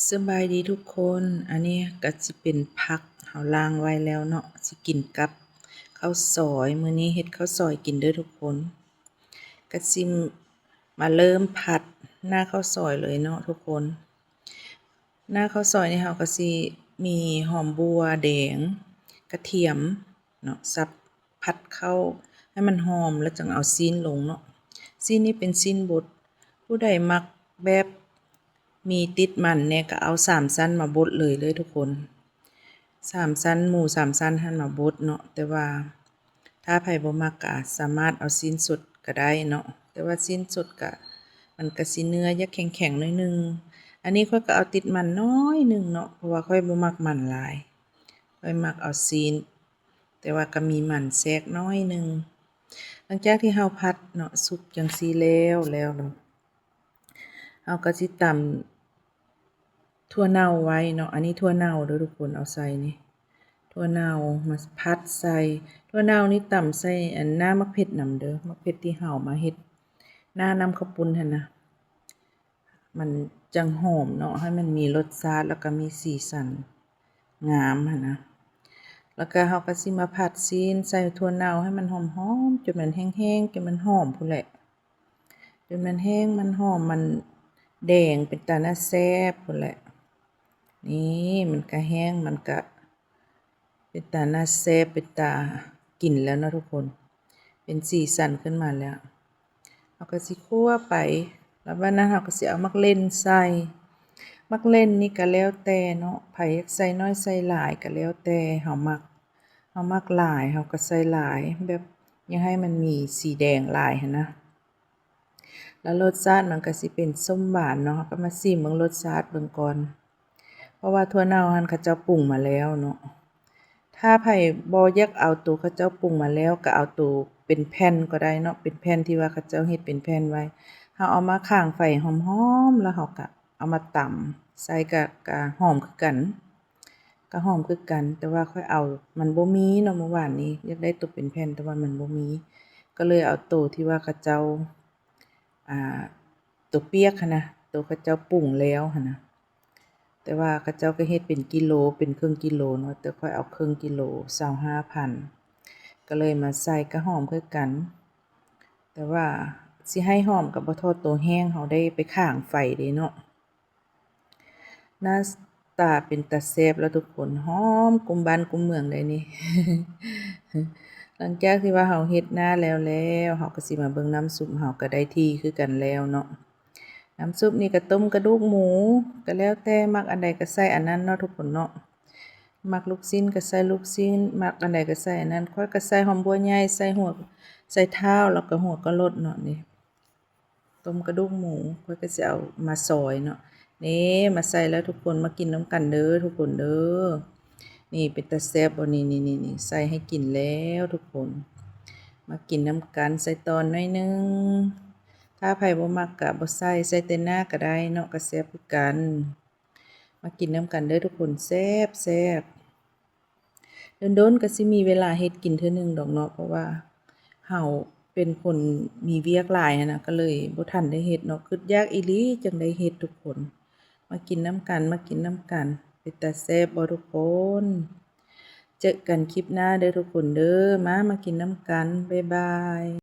ສະບາຍດີທຸກຄົນ, ອັນນີ້ກະຊິເປັນຜັກເຮົາລ້າງໄວ້ແລ້ວເນາະ ຊິກິນກັບເຂົ້າຊອຍ. ມື້ນີ້ເຮັດເຂົ້າຊອຍກິນເດີທຸກຄົນ. ກະຊິມາເລີ່ມຜັດໜ້າເຂົ້າຊອຍເລີຍເນາະທຸກຄົນ. ໜ້າເຂົ້າຊອຍນີ້ເຮົາກະຊິມີຫອມບົ່ວແດງ, ກະທຽມເນາະ, ສັບຜັດເຂົ້າໃຫ້ມັນຫອມ ແລ້ວຈັ່ງເອົາຊີ້ນລົງເນາະ. ຊີ້ນນີ້ເປັນຊີ້ນບົດ, ຜູ້ໃດມັກແບບ ມີຕິດມັນແດ່ກະເອົາສາມຊັ້ນມາບົດເລີຍເດີທຸກຄົນ. ສາມຊັ້ນ ໝູສາມຊັ້ນຫັ້ນມາບົດເນາະ, ແຕ່ວ່າຖ້າໃຜບໍ່ມັກກະສາມາດເອົາຊີ້ນສົດກະໄດ້ເນາະ, ແຕ່ວ່າຊີ້ນສົດກະ ມັນກະຊິເນື້ອຢາກແຂງໆໜ້ອຍໜຶ່ງ. ອັນນີ້ຂ້ອຍກະເອົາຕິດມັນໜ້ອຍໜຶ່ງເນາະ ເພາະວ່າຂ້ອຍບໍ່ມັກມັນຫຼາຍ, ຂ້ອຍມັກເອົາຊີ້ນ ແຕ່ວ່າກະມີມັນແຊກໜ້ອຍໜຶ່ງ. ຫຼັງຈາກທີ່ເຮົາຜັດເນາະ ສຸກຈັ່ງຊີ້ແລ້ວ ແລ້ວເນາະ ເຮົາກະຊິຕຳຖົ່ວເນົ່າໄວ້ເນາະ. ອັນນີ້ຖົ່ວເນົ່າເດີທຸກຄົນ ເອົາໃສ່ນີ້ ຖົ່ວເນົ່າມາຜັດໃສ່. ຖົ່ວເນົ່ານີ້ຕຳໃສ່ອັນນ້ຳໝາກເຜັດນຳເດີ, ໝາກເຜັດທີ່ເຮົາມາເຮັດໜ້ານ້ຳເຂົ້າປຸ້ນຫັ້ນນະ. ມັນຈັ່ງຫອມເນາະ, ໃຫ້ມັນມີລົດຊາດ ແລ້ວກະມີສີສັນງາມຫັ້ນນະ. ແລ້ວກະເຮົາກະຊິມາຜັດຊີ້ນໃສ່ຖົ່ວເນົ່າໃຫ້ມັນຫອມໆ ຈົນມັນແຫ້ງໆ ຈົນມັນຫອມພຸ້ນແຫຼະ, ຈົນມັນແຫ້ງ ມັນຫອມ ມັນແດງ ເປັນຕາໜ້າແຊບພຸ້ນແຫຼະ. ນີ້ ມັນກະແຫ້ງ ມັນກະ ເປັນຕາໜ້າແຊບ ເປັນຕາກິນແລ້ວເນາະທຸກຄົນ, ເປັນສີສັນຂຶ້ນມາແລ້ວ. ເຮົາກະຊິຂົ້ວໄປ ແລ້ວບາດນັ້ນເຮົາກະຊິເອົາໝາກເລັ່ນໃສ່. ໝາກເລັ່ນນີ້ກະແລ້ວແຕ່ເນາະ, ໃຜຢາກໃສ່ໜ້ອຍໃສ່ຫຼາຍກະແລ້ວແຕ່ເຮົາມັກ. ເຮົາມັກຫຼາຍເຮົາກະໃສ່ຫຼາຍ, ແບບຢາກໃຫ້ມັນມີສີແດງຫຼາຍຫັ້ນນະ. ແລ້ວລົດຊາດມັນກະຊິເປັນສົ້ມຫວານເນາະ, ເຮົາກະມາຊີມເບິ່ງລົດຊາດເບິ່ງກ່ອນ. ເພາະວ່າຖົ່ວເນົ່າຫັ້ນເຂົາເຈົ້າປຸງມາແລ້ວເນາະ. ຖ້າໃຜບໍ່ຢາກເອົາໂຕເຂົາເຈົ້າປຸງມາແລ້ວ ກະເອົາໂຕເປັນແຜ່ນກໍໄດ້ເນາະ, ເປັນແຜ່ນທີ່ວ່າເຂົາເຈົ້າເຮັດເປັນແຜ່ນໄວ້. ເຮົາເອົາມາຂ້າງໄຟຫອມໆ ແລ້ວເຮົາກະເອົາມາຕຳໃສ່ ກະ ກະຫອມຄືກັນ, ກະຫອມຄືກັນ. ແຕ່ວ່າຂ້ອຍເອົາ ມັນບໍ່ມີເນາະ, ມື້ວານນີ້ຢາກໄດ້ໂຕເປັນແຜ່ນ ແຕ່ວ່າມັນບໍ່ມີ, ກະເລີຍເອົາໂຕທີ່ວ່າເຂົາເຈົ້າ ອ່າ ໂຕປຽກຫັ້ນນະ, ໂຕເຂົາເຈົ້າປຸງແລ້ວຫັ້ນນະ. ແຕ່ວ່າເຂົາເຈົ້າກະເຮັດເປັນກິໂລ ເປັນເຄິ່ງກິໂລເນາະ, ແຕ່ຂ້ອຍເອົາເຄິ່ງກິໂລ ຊາວຫ້າພັນ ກະເລີຍມາໃສ່ ກະຫອມຄືກັນ. ແຕ່ວ່າຊິໃຫ້ຫອມກະບໍ່ທໍ່ໂຕແຫ້ງເຮົາໄດ້ໄປຂ້າງໄຟເດ້ເນາະ. ໜ້າຕາເປັນຕາແຊບແລ້ວທຸກຄົນ, ຫອມກຸມບ້ານກຸມເມືອງໄດ໋ນີ້. ຫຼັງຈາກທີ່ວ່າເຮົາເຮັດໜ້າແລ້ວແລ້ວ ເຮົາກະຊິມາເບິ່ງນ້ຳຊຸບເຮົາກະໄດ້ທີ່ຄືກັນແລ້ວເນາະ. ນ້ຳຊຸບນີ້ກະຕົ້ມກະດູກໝູ ກະແລ້ວແຕ່ ມັກອັນໃດກະໃສ່ອັນນັ້ນເນາະທຸກຄົນເນາະ. ມັກລູກຊີ້ນກະໃສ່ລູກຊີ້ນ, ມັກອັນໃດກະໃສ່ອັນນັ້ນ. ຂ້ອຍກະໃສ່ຫອມບົ່ວໃຫຍ່ ໃສ່ຫົວ ໃສ່ທ້າວ ແລ້ວກະຫົວກະໂຫຼດເນາະ. ນີ້ ຕົ້ມກະດູກໝູ ຂ້ອຍກະຊິເອົາມາຊອຍເນາະ. ນີ້ ມາໃສ່ແລ້ວທຸກຄົນ, ມາກິນນຳກັນເດີທຸກຄົນເດີ. ນີ້ ເປັນຕາແຊບບໍ່ນີ້? ນີ້ໆ ໃສ່ໃຫ້ກິນແລ້ວທຸກຄົນ, ມາກິນນຳກັນ. ໃສ່ຕອນໜ້ອຍໜຶ່ງ, ຖ້າໃຜບໍ່ມັກກະບໍ່ໃສ່ ໃສ່ແຕ່ໜ້າກະໄດ້ເນາະ, ກະແຊບຄືກັນ. ມາກິນນຳກັນເດີທຸກຄົນ, ແຊບໆ. ດົນໆກະຊິມີເວລາເຮັດກິນເທື່ອໜຶ່ງດອກເນາະ, ເພາະວ່າເຮົາເປັນຄົນມີວຽກຫຼາຍຫັ້ນນະ, ກະເລີຍບໍ່ທັນໄດ້ເຮັດເນາະ. ຄຶດຢາກອີ່ຫຼີຈຶ່ງໄດ້ເຮັດທຸກຄົນ. ມາກິນນຳກັນ, ມາກິນນຳກັນ. ເປັນຕາແຊບບໍ່ທຸກຄົນ? ເຈີກັນຄລິບໜ້າເດີທຸກຄົນເດີ. ມາ ມາກິນນຳກັນ. ບາຍບາຍ.